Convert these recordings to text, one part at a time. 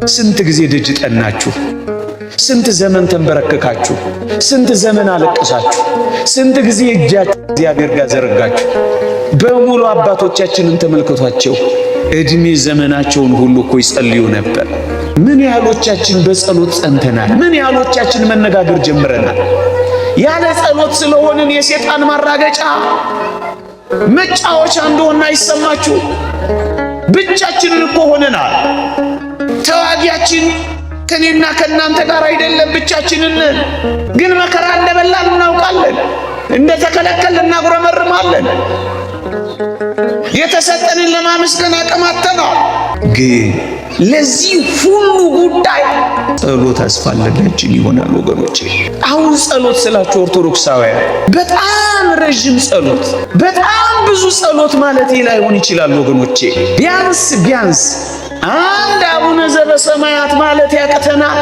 ስንት ጊዜ ደጅ ጠናችሁ? ስንት ዘመን ተንበረከካችሁ? ስንት ዘመን አለቀሳችሁ? ስንት ጊዜ እጃችሁ እግዚአብሔር ጋር ዘረጋችሁ? በሙሉ አባቶቻችንን ተመልከቷቸው። እድሜ ዘመናቸውን ሁሉ እኮ ይጸልዩ ነበር። ምን ያህሎቻችን በጸሎት ጸንተናል? ምን ያህሎቻችን መነጋገር ጀምረናል? ያለ ጸሎት ስለሆንን የሴጣን ማራገጫ መጫወቻ እንደሆነ አይሰማችሁ? ብቻችንን እኮ ሆነናል። ተዋጊያችን ከኔና ከእናንተ ጋር አይደለም፣ ብቻችንን። ግን መከራ እንደበላን እናውቃለን። እንደተከለከልን እናጉረመርማለን። የተሰጠንን ለማመስገን አቅም አጥተናል። ግን ለዚህ ሁሉ ጉዳይ ጸሎት አስፈላጊያችን ይሆናል ወገኖቼ። አሁን ጸሎት ስላችሁ ኦርቶዶክሳውያን በጣም ረዥም ጸሎት፣ በጣም ብዙ ጸሎት ማለት ላይሆን ይችላል ወገኖቼ። ቢያንስ ቢያንስ አንድ አቡነ ዘበሰማያት ማለት ያቅተናል።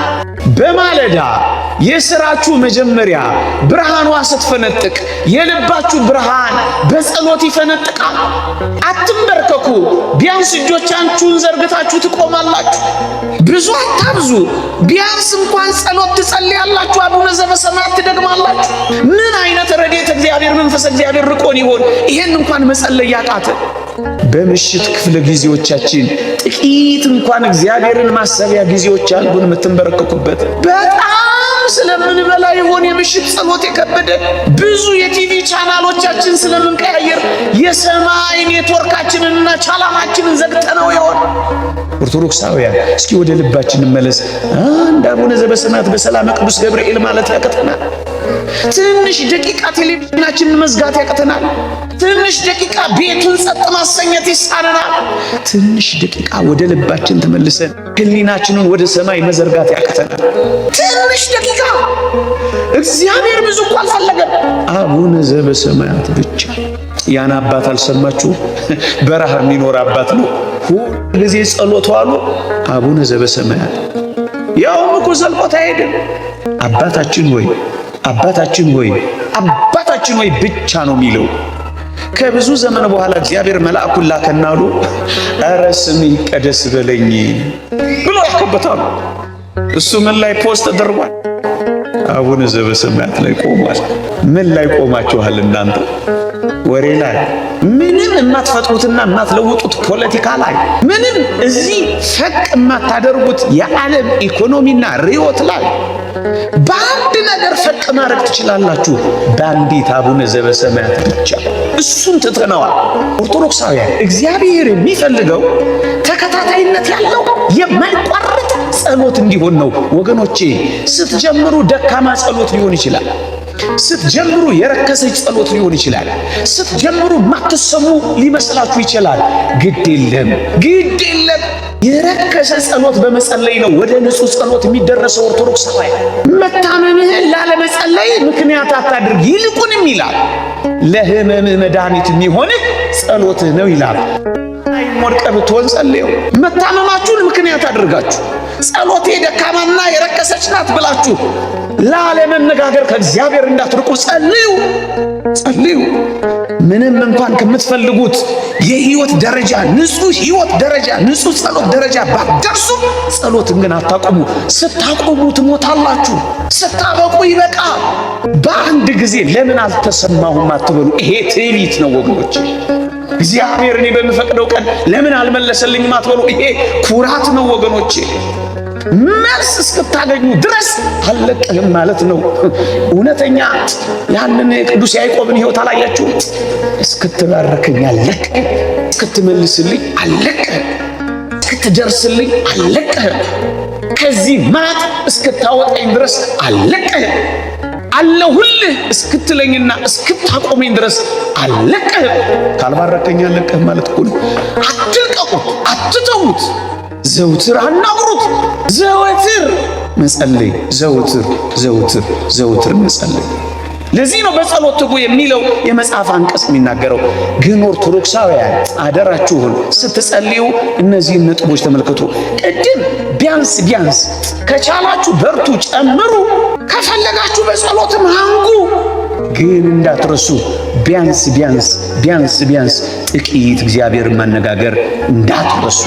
በማለዳ የሥራችሁ መጀመሪያ ብርሃኗ ስትፈነጥቅ የልባችሁ ብርሃን በጸሎት ይፈነጥቃል። አትንበርከኩ፣ ቢያንስ እጆቻችሁን ዘርግታችሁ ትቆማላችሁ። ብዙ አታብዙ፣ ቢያንስ እንኳን ጸሎት ትጸልያላችሁ፣ አቡነ ዘበሰማያት ትደግማላችሁ። ምን አይነት ረድኤተ እግዚአብሔር መንፈስ እግዚአብሔር ርቆን ይሆን ይሄን እንኳን መጸለይ ያቃተ? በምሽት ክፍለ ጊዜዎቻችን ጥቂት እንኳን እግዚአብሔርን ማሰቢያ ጊዜዎች አሉን የምትንበረከኩበት። በጣም ስለምንበላ ይሆን የምሽት ጸሎት የከበደ? ብዙ የቲቪ ቻናሎቻችን ስለምንቀያየር የሰማይ ኔትወርካችንንና ቻናላችንን ዘግተነው ይሆን? ኦርቶዶክሳውያን እስኪ ወደ ልባችን እንመለስ። አንድ አቡነ ዘበሰማያት በሰላመ ቅዱስ ገብርኤል ማለት ያቅተናል። ትንሽ ደቂቃ ቴሌቪዥናችንን መዝጋት ያቅተናል። ትንሽ ደቂቃ ቤቱን ጸጥ ማሰኘት ይሳነናል። ትንሽ ደቂቃ ወደ ልባችን ተመልሰን ሕሊናችንን ወደ ሰማይ መዘርጋት ያቅተናል። ትንሽ ደቂቃ እግዚአብሔር ብዙ እኮ አልፈለገም። አቡነ ዘበሰማያት ብቻ። ያን አባት አልሰማችሁ? በረሃ የሚኖር አባት ነው። ሁል ጊዜ ጸሎቱ አሉ አቡነ ዘበሰማያት። ያውም እኮ ዘልቆት አይሄድም። አባታችን ሆይ አባታችን ሆይ አባታችን ሆይ ብቻ ነው የሚለው። ከብዙ ዘመን በኋላ እግዚአብሔር መልአኩን ላከና አሉ ኧረ ስምህ ይቀደስ በለኝ ብሎ ያከበታሉ። እሱ ምን ላይ post ተደርጓል? አቡነ ዘበሰማያት ላይ ቆሟል። ምን ላይ ቆማችኋል እናንተ? ወሬ ላይ፣ ምንም የማትፈጥሩትና የማትለውጡት ፖለቲካ ላይ፣ ምንም እዚህ ፈቅ የማታደርጉት የዓለም ኢኮኖሚና ርዕዮት ላይ በአንድ ነገር ፈቅ ማድረግ ትችላላችሁ፣ በአንዲት አቡነ ዘበሰማያት ብቻ። እሱን ትተነዋል። ኦርቶዶክሳውያን እግዚአብሔር የሚፈልገው ተከታታይነት ያለው የማይቋረጥ ጸሎት እንዲሆን ነው። ወገኖቼ ስትጀምሩ ደካማ ጸሎት ሊሆን ይችላል። ስትጀምሩ የረከሰች ጸሎት ሊሆን ይችላል። ስትጀምሩ ማትሰሙ ሊመስላችሁ ይችላል። ግድ የለም፣ ግድ የለም። የረከሰ ጸሎት በመጸለይ ነው ወደ ንጹህ ጸሎት የሚደረሰው። ኦርቶዶክሳውያን መታመምህን ላለመጸለይ ምክንያት አታድርግ። ይልቁንም ይላል ለህመምህ መድኃኒት የሚሆንህ ጸሎትህ ነው ይላል። ወድቀህ ብትሆን ጸልየው። መታመማችሁን ምክንያት አድርጋችሁ ጸሎቴ ደካማና የረከሰች ናት ብላችሁ ላለመነጋገር ከእግዚአብሔር እንዳትርቁ ጸልዩ፣ ጸልዩ። ምንም እንኳን ከምትፈልጉት የህይወት ደረጃ ንጹህ ህይወት ደረጃ ንጹህ ጸሎት ደረጃ ባትደርሱ ጸሎትን ግን አታቁሙ። ስታቆሙ ትሞታላችሁ። ስታበቁ ይበቃል። በአንድ ጊዜ ለምን አልተሰማሁም አትበሉ። ይሄ ትዕቢት ነው ወገኖች። እግዚአብሔር እኔ በምፈቅደው ቀን ለምን አልመለሰልኝም አትበሉ። ይሄ ኩራት ነው ወገኖቼ። መልስ እስክታገኙ ድረስ አልለቅህም ማለት ነው። እውነተኛ ያንን የቅዱስ ያዕቆብን ሕይወት አላያችሁም? እስክትባርከኝ አልለቅህም፣ እስክትመልስልኝ አልለቅህም፣ እስክትደርስልኝ አልለቅህም፣ ከዚህ ማጥ እስክታወጣኝ ድረስ አልለቅህም፣ አለሁልህ እስክትለኝና እስክታቆመኝ ድረስ አልለቅህም። ካልባረከኝ አልለቅህም ማለት እኮ ነው። አትልቀቁት፣ አትተዉት። ዘውትር አናግሩት። ዘወትር መጸለይ፣ ዘውትር ዘውትር ዘውትር መጸለይ። ለዚህ ነው በጸሎት ትጉ የሚለው የመጽሐፍ አንቀጽ የሚናገረው። ግን ኦርቶዶክሳውያን አደራችሁን ስትጸልዩ እነዚህን ነጥቦች ተመልከቱ። ቅድም ቢያንስ ቢያንስ ከቻላችሁ በርቱ፣ ጨምሩ። ከፈለጋችሁ በጸሎትም አንጉ። ግን እንዳትረሱ ቢያንስ ቢያንስ ቢያንስ ቢያንስ ጥቂት እግዚአብሔርን ማነጋገር እንዳትረሱ።